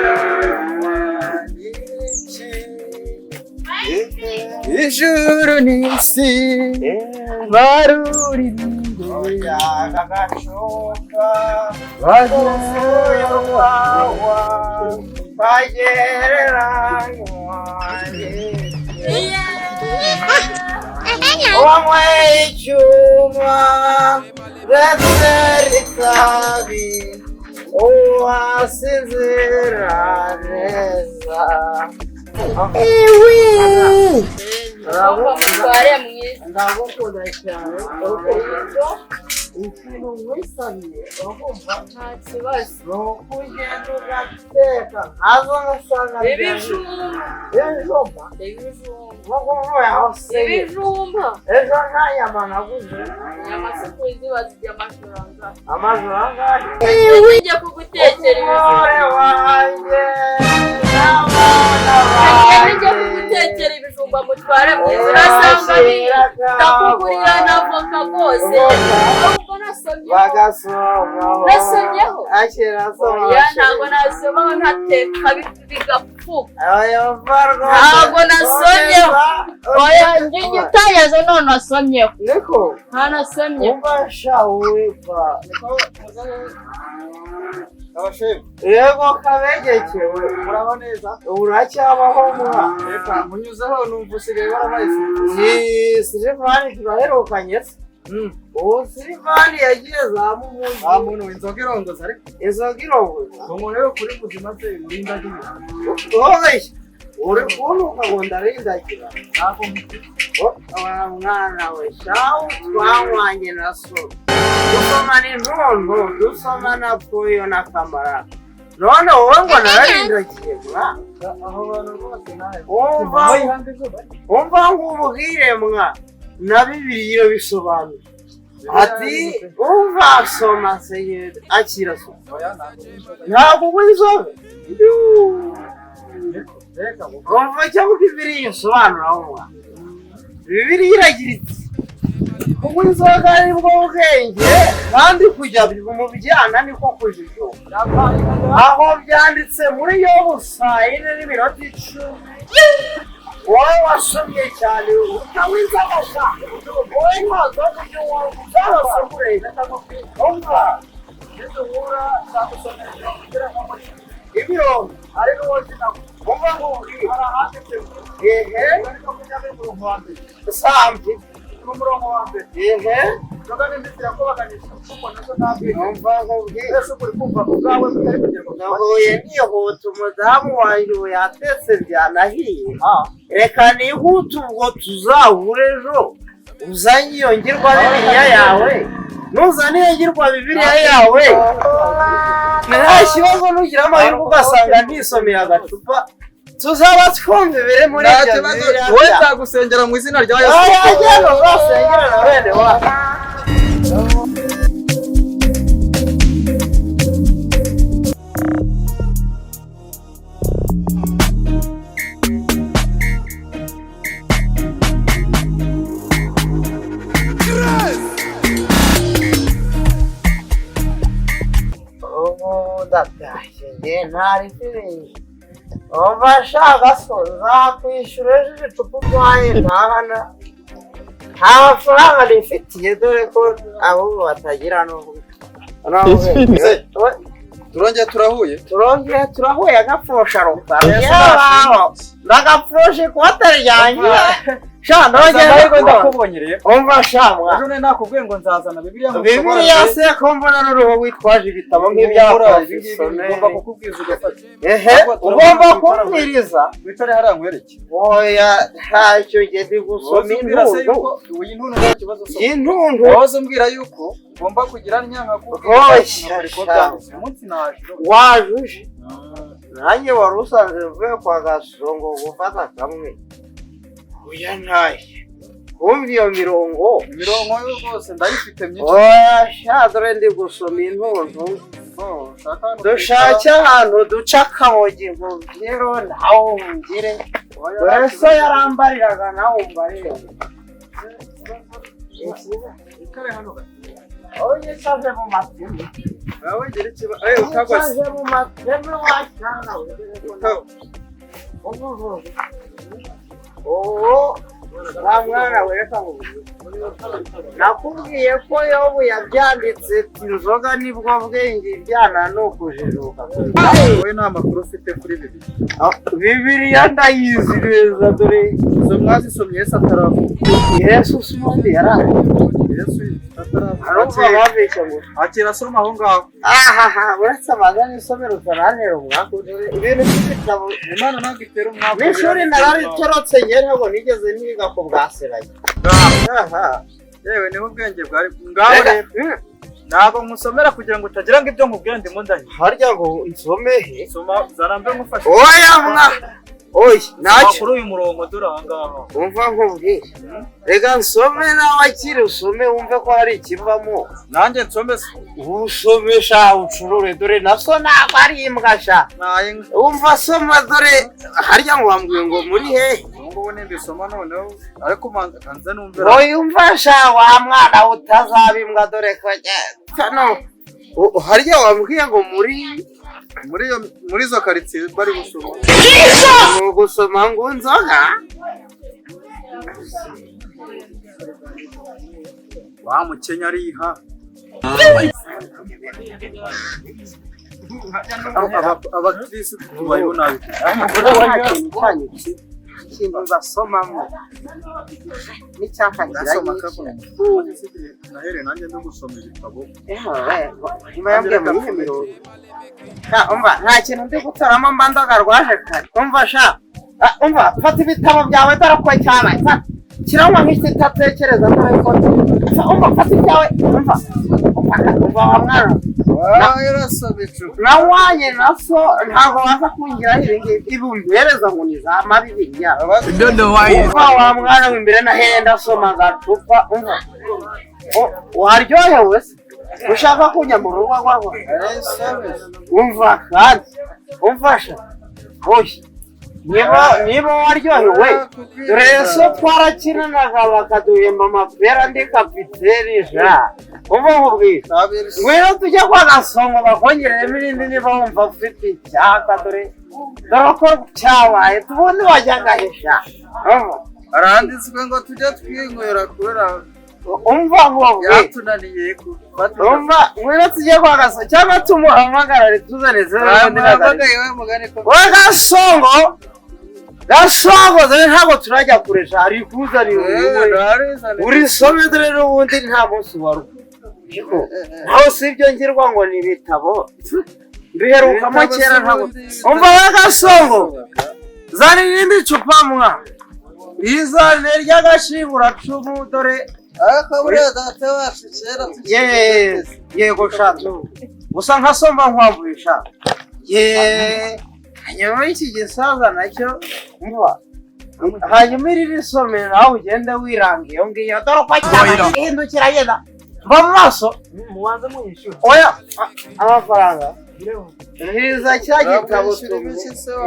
Bagereranywa n'iki? Ijuru n'isi baruririmbe Agacupa bagereranywa bagereranywa wanyweye icyuma ndetse n'itabi uwasinzira neza. Umutware mwiza. Ndagukunda cyane. Ikintu nkwisabiye, urumva? Nta kibazo. Ni uko ugenda ugateka nkazo ngasanga Ibijumba. Ibijumba. Ibijumba. Nkuko uvuye aho se? Ibijumba. Ejo nta nyama naguze. Inyama se kuzi bazirya amafaranga? Amajoro angahe? Njya kugutekera ibijumba. Umugore wanjye n'abana Njya banjye kugutekera ibijumba, mutware mwiza, urasanga ndakugurira na voka rwose. Ahubwo nasomyeho. Bagasoma. Nasomyeho. Akira soma. Oya, ntabwo nasomaho ntateka bigapfuka. Ayova rwose. Ntabwo nasomyeho. Oya, njye utayaza none nasomyeho. Niko. Nta nasomyeho. Umva sha, wiva. Abashefu. Yego, kabegekewe. Muraho neza? Uracyabaho mwa? Reka munyuzeho, numva usigaye warabaye. Ni Silivani, turaherukanye se? Ubu Silivani yagiye za Mumugi. Nta muntu inzoga irongoza ariko. Inzoga irongoza. Ngo umuntu rero kuri muzima se urindagiye? Oye, uri kuntuka ngo ndarindagira? Ntabwo mufite. Wa mwana we, shawu twanywanye na so, dusomana intuntu, dusomana poyo na kamara, none wowe ngo nararindagiye mwa? Aho bantu rwose nawe. Umva, umva nkubwire mwa, na Bibiliya bisobanura ati umva, soma se, akira soma. Ntabwo unywa inzoga? Reka. Umva, cyangwa Bibiliya isobanura mwa, Bibiliya iragira iti kunywa inzoga ari bwo bwenge, kandi kujya mu byana niko kujijuka. Aho byanditse muri Yobu 4:10. Wowe wasomye cyane utanywa inzoga sha, wowe nta nzoga ujya unywa, uzabasomure. Umva imirongo Ariko wowe ntabwo Umva nkubwire. Hari ahanditse Ehe. muri 20 umurongo wa mbere. Sambi. Ni umurongo wa mbere. Ehe. Inzoga n'imiti irakubaganisha kuko nazo nta bwenge. Umva nkubwire. Ese uri kumva ubwawe mutari kugira ngo Nahuye nihuta, umudamu wanjye ubu yatetse byanahiye. Reka nihute, ubwo tuzahure ejo uzanye iyo ngirwa Bibiliya yawe. Nuzana iyo ngirwa Bibiliya yawe nta kibazo, nugira amahirwe ugasanga nisomeye agacupa, tuzaba twumva ibiri muri Nta ibyo kibazo. Bibiliya Wowe byawe. nzagusengera mu izina rya Yesu. Oya, genda uzasengere na bene wacu. Ubu ndatashye njye, ntari firingi. Umva shaka so, nzakwishyura ejo ibicupa urwaye ntahana. Nta mafaranga nifitiye, dore ko abo batagira n'ubwo. Turongeye turahuye. Turongeye turahuye, agapfusha rukara. Yesu. Yabaho ndagapfusha ikote ryanjye sha, ndongeye Amahirwe ndakubona. ndakubonye rero. Umva sha mwa. Ejo nari nakubwiye ngo nzazana Bibiliya ngo Bibiliya se ko mbona n'uruhu witwaje ibitabo nk'iby'abaporofesiyoneri? Ngomba kukubwiza ugafata. Ehe, ugomba kumbwiriza. Wicare hariya nkwereke. Oya, ntacyo, njye ndi gusoma Wowe umbwira se intuntu. yuko iyi ntuntu nta kibazo usoma. Intuntu. Wowe umbwira yuko ugomba kugira nyankakubwira Oya, nkakora byanditse. Uyu munsi naje. Waje uje nanjye wari usanzwe mvuye kwa Gasongo gufata kamwe. Oya, ntaye kumva iyo mirongo. Imirongo yo rwose ndayifite myinshi. Oya sha, dore ndi gusoma intuntu. Oh, ushaka hano. Dushake ahantu duca akabogi nkubwire, nawe umbwire. Oya, Dore so yarambariraga, nawe umbarire. Wicare hano gato. Unyicaje mu mateme. Nawe gira ikibazo. Eh, utagwa se. Unyicaje mu mateme wacyana. Utagwa. Ubu wa mwana we, reka nkubwire. Nakubwiye ko Yobu yabyanditse ati inzoga nibwo bwenge, ibyana ni ukujijuka. Wowe nta makuru ufite kuri Bibiliya. Ah, Bibiliya ndayizi neza dore. Izo mwazisomye Yesu ataravuka. Yesu si ubundi yaraje. Yesu ataravuka. Arumva babeshya ngo Akira, soma aho ngaho. Ahaha, uretse amagana isomero utarantera umwaku, dore ibintu by'ibitabo. Imana ntabwo itera umwaku. N'ishuri nararitorotse njye, ntabwo nigeze niga ku bwa serayi. Aha. Yewe, niho ubwenge bwari ngaho rero. Ntabwo nkusomera kugira ngo utagira ngo ibyo nkubwira ndimo ndahira. Harya ngo nsome he? Soma, zarambe nkufashe. Oya mwa, oya. Soma Ntacyo. kuri uyu murongo, dore aha ngaho. Umva nkubwire, reka nsome nawe akiri usome wumve ko hari ikivamo. Nanjye nsome se? Usome sha, ucurure, dore na so ntabwo ari imbwa sha. Naye. Umva, soma dore. Harya ngo wambwiye ngo muri hehe? Ubu ngubu nimbisoma noneho, ariko manza kanze numve. Ngo sha wa mwana we, utazaba imbwa, dore ko no harya wambwiye ngo muri Muri iyo, muri izo karitsiye bari gusoma. Ni ugusoma ngo inzoga. Wa mukenya ariha. Abakirisitu tubayeho nabi. Ikintu basomamo n'icyaka. Ndasoma kavuga. Nahereye nanjye ndo gusoma ibitabo. Nyuma yambwiye mu yihe mirongo? Sha, umva, nta kintu ndi gutoramo, mba ndoga rwaje kare. Umva sha. Ah, umva, fata ibitabo byawe, dore ko cyabaye. Fata kiranywa nk'ikitatekereza, dore ko umva, fata ibyawe. Umva, umva, umva wa mwana. Urasoma icupa. Nawanye na so ntabwo waza kungiraho ibi ngibi ibumbereza ngo ni za mabibiriya. Umva wa mwana we, imbere na hehe ndasoma agacupa. Umva, waryohewe se ushaka kujya mu rugo rwawe? Umva kandi umfasha, oya, niba waryohewe, dore so twarakinanaga bakaduhemba amapera, ndi kapiteri ja. Umva nkubwire, ngwino tujye kwa Gasongo bakongereremo irindi niba wumva ufite icyaka. Dore ko cyabaye tubundi wajyaga hesha. Umva. Haranditswe ngo tujye twinywera kubera Umva nkubwire. byatunaniye gufata. Umva, ngwino tujye kwa Gasongo cyangwa tumuhamagara tuzane. Bamuhamagaye we mugani ko. We Gasongo, Gasongo, dore ntabwo turajya kuresha, hari kuzanira uyu urisome, dore n'ubundi nta munsi wari ariko aho si ibyo ngirwa ngo ni ibitabo mbiherukamo kera, ntabwo. Umva we Gasongo, zana irindi cupa mwa, rizane ry'agashinguracumu dore. Ariko buriya data wacu kera Ye, yego sha, gusa nkasomba nkwambuye sha. Ye, hanyuma iki gisaza nacyo, umva, hanyuma iri risomero nawe ugende wiranga iyo ngiyo, dore uko cyaba gihindukira, genda mva mu maso. Mubanze munyishyure. Oya, amafaranga ntiza cya gitabo.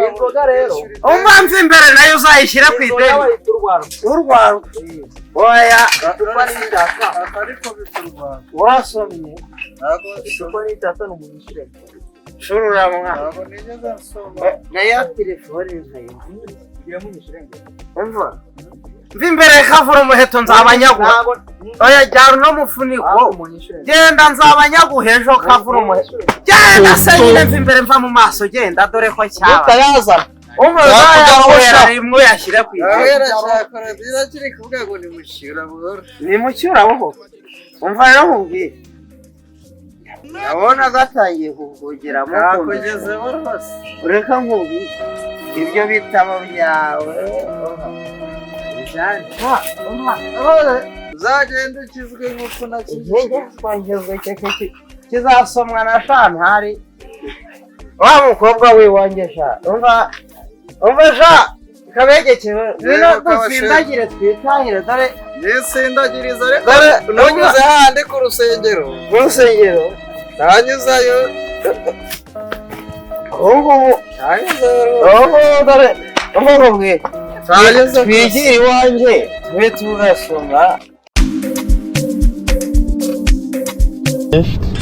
Inzoga rero. Umva, mva imbere, nayo uzayishyire ku Inzoga ideni. bayita urwarwa. Urwarwa, oya. Icupa ni icyata. Ariko biturwara. Urasomye. Ntabwo. Icupa ni icyata, ni umunyishyure. Shurura mwa. Ntabwo nigeze nsoma. Nayo telefone nkayo. Ngira munyishyure ngo. Umva, mva imbere, kavura umuheto nzabanyaguha. Ntabwo. Oya, jyana uno mufuniko. Ntabwo munyishyure. Genda, nzabanyaguha ejo, kavura umuheto. Genda se nyine, mva imbere, mva mu maso, genda, dore ko cyaba. Utayazana. Umva, uzayaguhera rimwe uyashyire ku Nawe ideni. arashaka kiri kuvuga ngo nimushyura buhoro. Ni mucyura buhoro. Umva rero nkubwire, ndabona gatangiye kukugeramo. Nakugezeho rwose. Reka nkubwire, ibyo bitabo byawe Uzagenda ukizwe nk'uko nakijijwe. Intege keke kizasomwa na shantari wa mukobwa w'iwanjye sha. Umva, umva sha kabegekewe, ngwino dusindagire twitahire, dore. Nisindagiriza ariko. Dore. Ntunyuze hahandi ku rusengero. Mu rusengero? Ntanyuzayo. Ubu ngubu. Ntanyuzayo rwose. Ubu ngubu dore, umva nkubwire. Ntanyuze. Twigire iwanjye tube tugasoma. Nicht.